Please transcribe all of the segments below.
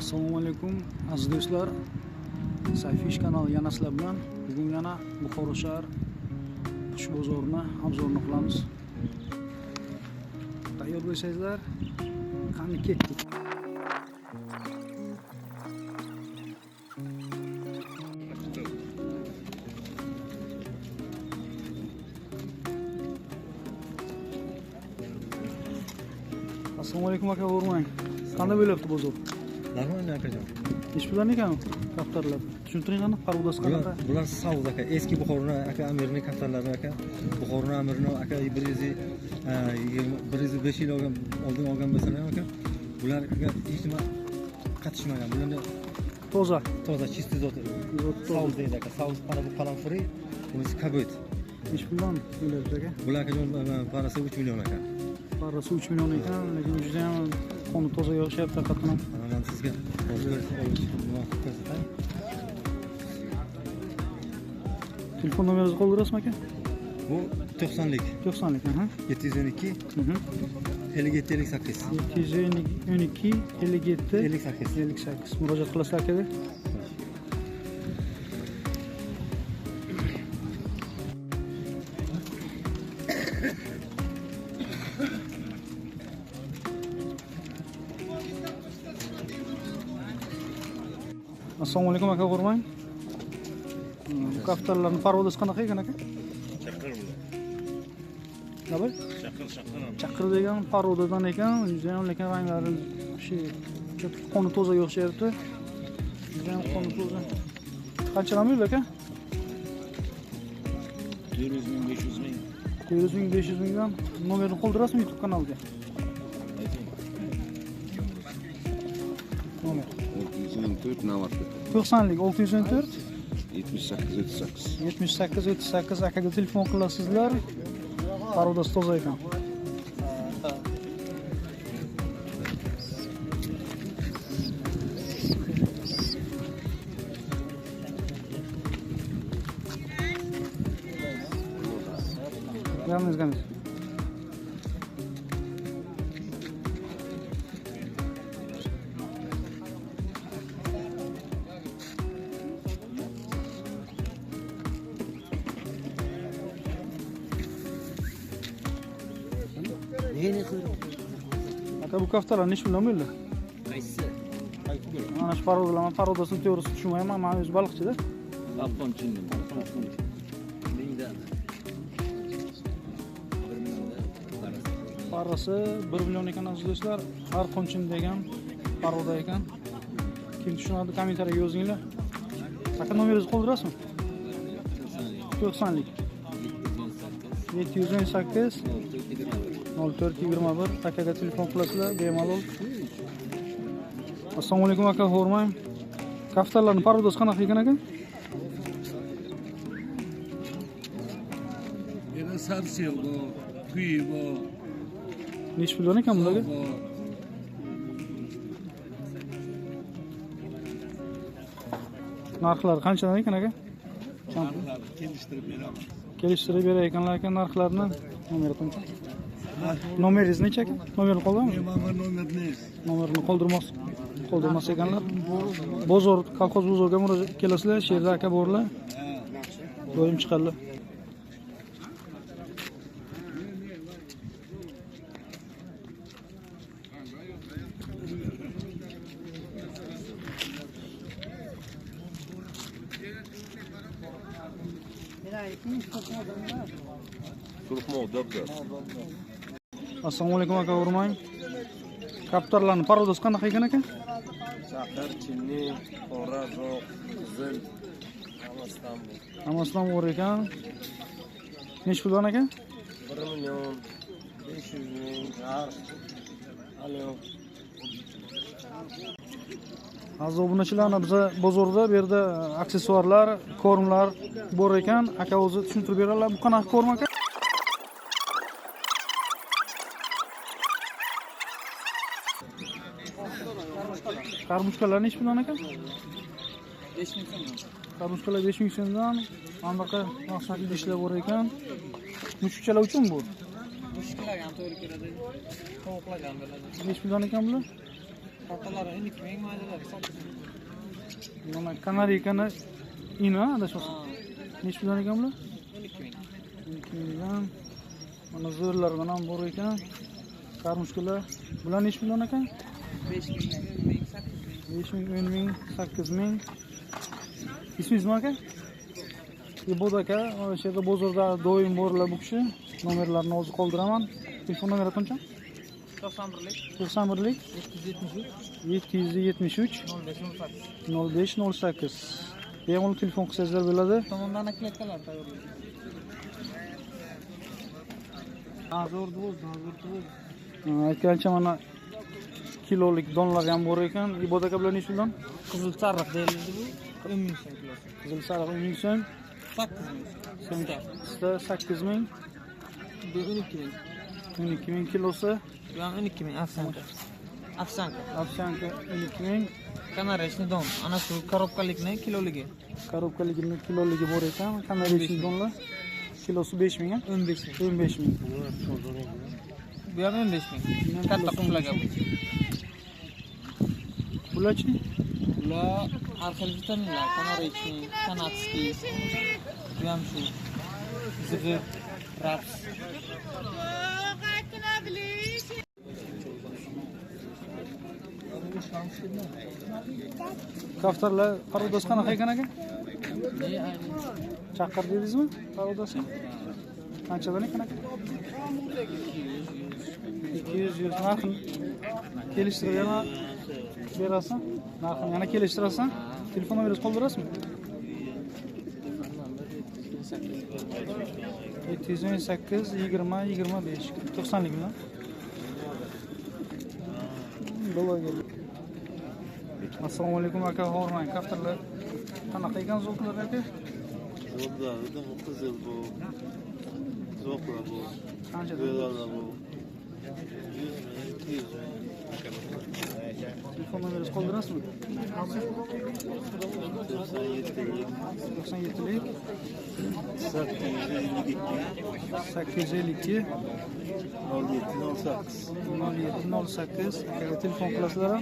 Assalomu alaykum aziz do'stlar. Sayfi ish kanali yana sizlar bilan. Bugun yana Buxoro shahar qush bozorini obzorni qilamiz. Tayyor bo'lsangizlar, qani ketdik. Assalomu alaykum aka, o'rmang. Qanday bo'lyapti bozor? Нормально akajon. Nechi puldan ekan kaftarlar? Tushuntiring qani, parodasi qanaqa? Bular savz aka, eski Buxoroni aka amirini kaftarlari aka. Buxoroni amirini aka 105 yil olgan, oldin olgan bo'lsalar ham aka. Bular aka hech nima qatishmagan. Bularni toza, toza, чистый zot. Savz deydi aka. Savz qana bu qalamfuri, bunisi kabut. Nechi puldan bo'lyapti aka? Bular akajon parasi 3 million aka. Parasi 3 million ekan, lekin juda ham qoni tozaga o'xshayapti haqiqatan ham. Mana sizga ko'rsatay. Telefon nomeringizni qoldirasizmi aka? Bu 90lik. 90lik, aha. 712 57 58. 712 57 58 58. Murojaat qilasizlar akaga. Assalomu alaykum aka, o'rmang. Bu kaftarlarning parodasi qanaqa ekan aka? Chaqir bular. Nima? Chaqir, chaqir. Chaqir degan parodadan ekan, juda ham lekin ranglari shu qoni tozaga o'xshayapti. Juda ham qoni toza. Qanchadan bo'ldi aka? 400 ming, 500 ming. 400 ming, 500 mingdan. Nomerini qoldirasizmi YouTube kanalga? Ayting. Nomer 614 navbatda. 90lik 614 78 38. 78 38 akaga telefon qilasizlar. Parodasi toza ekan. Yalnız yalnız. Aka, bu kaftarlar nechi puldan bo'ldi? Qaysisi? Mana shu parodalar, men parodasini to'g'risi tushunmayman, men o'zi baliqchida. Afg'onchinni. Mingdan. 1 milliondan parasi. Parasi 1 million ekan aziz do'stlar. Har qonchin degan paroda ekan. Kim tushunadi, kommentariyaga yozinglar. Aka, nomeringizni qoldirasizmi? 90lik 718 0421 akaga telefon qilasizlar bemalol. Assalomu alaykum aka, hormang. Kaftarlarning parodasi qanaqa ekan aka? Yana sarsiy bor, quyi bor. Nechi puldan ekan bularga? Narxlari qanchadan ekan aka? Narxlarni kelishtirib beraman. Kelishtirib berar ekanlar aka narxlarni. Nomeri qancha? Nomeringiz necha aka? Nomerni qoldiramizmi? Nomerni. Nomerini qoldirmas ekanlar. Bozor, kolxoz bozorga murojaat kelasizlar, shu yerda aka borlar. Doim chiqadilar. Assalomu alaykum aka, o'rmang. Kaptarlarning parodasi qanaqa ekan aka? Chaqir, chinni, qora, zo'q, qizil, hammasidan bor. Hammasidan bor ekan. Nechi puldan aka? 1 million 500 ming. Alo. Aziz obunachilarni biza bozorda bu yerda aksessuarlar, kormlar bor ekan. Aka o'zi tushuntirib beradilar. Bu qanaqa korm aka? Karmushkalar nechi puldan aka? 5 ming so'mdan. Karmushkalar 5 ming so'mdan. Anaqa maqsadli idishlar bor ekan. Mushukchalar uchun bu. Mushuklar ham to'g'ri keladi. Tovuqlar ham bo'ladi. Nechi puldan ekan bular? Kattalari 12 ming, maydalari 8 ming. Mana kanariykani ini, adashmasam. Nechi puldan ekan bular? 12 ming. 12 mingdan. Mana zo'rlardan ham bor ekan. Karmushkalar. Bular nechi puldan ekan? 5 ming, 10 ming, 8 ming. 5 ming, 10 ming, 8 ming. Ismingiz nima aka? Ibod aka, mana shu yerda bozorda doim borlar bu kishi. Nomerlarini hozir qoldiraman. Telefon nomeri qancha? 91lik 91lik 773 773 05 08. 05 08. Bemalol telefon qilsangizlar bo'ladi. Tomondan nakleykalar tayyorlaydi. Aytgancha mana kilolik donlar ham bor ekan. Ibod aka bilan nechi puldan? Qizil sariq deyiladi bu. 10 ming so'm kilosi. Qizil sariq 10 ming so'm. 8 ming so'm. Pista 8 ming. Bu 12 ming. 12 ming kilosi. Bu ham 12 ming afsanka. Afsanka. Afsanka 12 ming. Kanarechni don. Ana shu korobkalikni kiloligi. Korobkaligini kiloligi bor ekan. Kanarechni donlar kilosi 5 ming, 15 ming. 15 ming. Bu ham 15 ming. Katta qushlarga bu. Bularchi? Bular har xil vitaminlar, kanarechni, kanadskiy. Bu ham shu. Zig'ir, raps. Kaftarlar parodasi qanaqa ekan aka? Chaqir dedingizmi parodasi? Qanchadan ekan aka? 200 100 narxini kelishtirib yana berasan. Narxini yana kelishtirasan. Telefon nomeringizni qoldirasizmi? 718 20 25 90lik bilan. Assalomu alaykum aka, hormang. Kaftarlar qanaqa ekan zo'qlar aka? Zo'qlar, qizil bu. Zo'qlar bu. Qanchadan? Bu. 100 ming, 200 ming. Telefon nomeringizni qoldirasizmi? 97lik 97lik 852 852 07 08 07 08. Akaga telefon qilasizlar.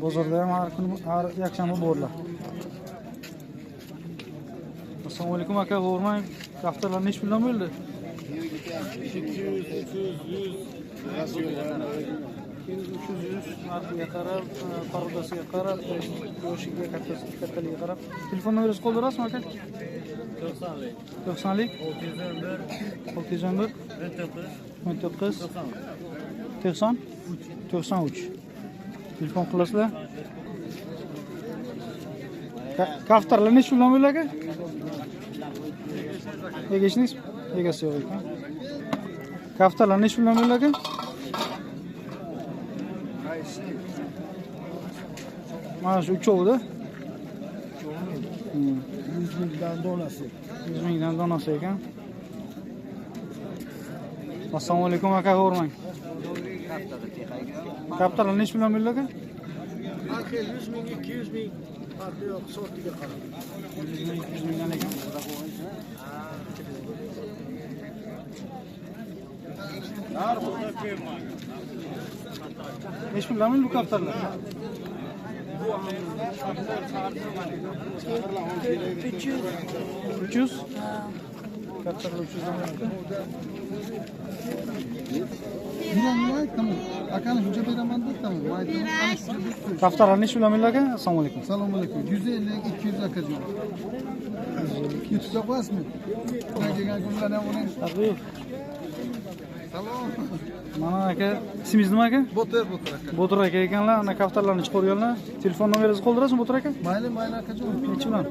Bozorda ham har kun, har yakshanba borlar. Assalomu alaykum aka, hormang. Kaftarlar nechi puldan bo'ldi? 200, 300, 100. 200, 300, 100 narxiga qarab, parodasiga qarab, yoshiga, kattaligiga qarab. Telefon nomeringizni qoldirasizmi aka? 90lik 90lik 611 611 19 19 90 93. Telefon qilasizlar. Kaftarlar nechi puldan bo'ldi aka? Egashingiz? Egasi yo'q ekan. Kaftarlar nechi puldan bo'ldi aka? Mana shu uchovida. 100 mingdan donasi. 100 mingdan donasi ekan. Assalomu alaykum aka, hormang. Kaftarlar nechi puldan bo'ldi aka? Har xil 100 ming, 200 ming farqi yo'q, sortiga qarab. 100 ming, 200 mingdan ekan. Nechi puldan bo'ldi bu kaftarlar? 300. 300? Kaftarlar 300 dan bo'ldi. Kaftarlar nechi puldan bo'ldi aka? Assalomu alaykum. Assalomu alaykum. 150, 200 akajon. YouTube'da qo'yasizmi? Kelgan kunlar ham uning. Salom. Mana aka, ismingiz nima aka? Botir, Botir aka. Botir aka ekanlar, ana kaftarlarni chiqarganlar. Telefon nomeringizni qoldirasizmi Botir aka? Mayli, mayli akajon. Nechi bilan?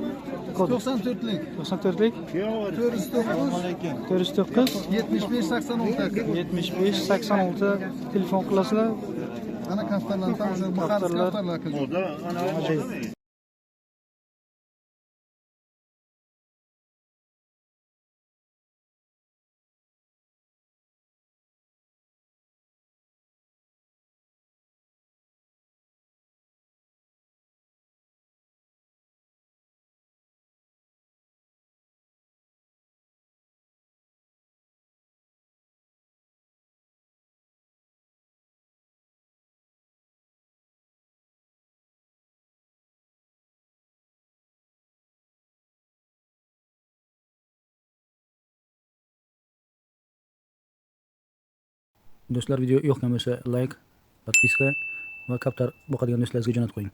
94lik. 94lik. 409 409 75 86 aka. 75 86 telefon qilasizlar. Ana kaftarlarni tomosha, Kaftarlar. kaftarlar akajon. Ajoyib. Do'stlar, video yoqgan bo'lsa, like, подписка va kaptar boqadigan do'stlaringizga jo'natib qo'ying.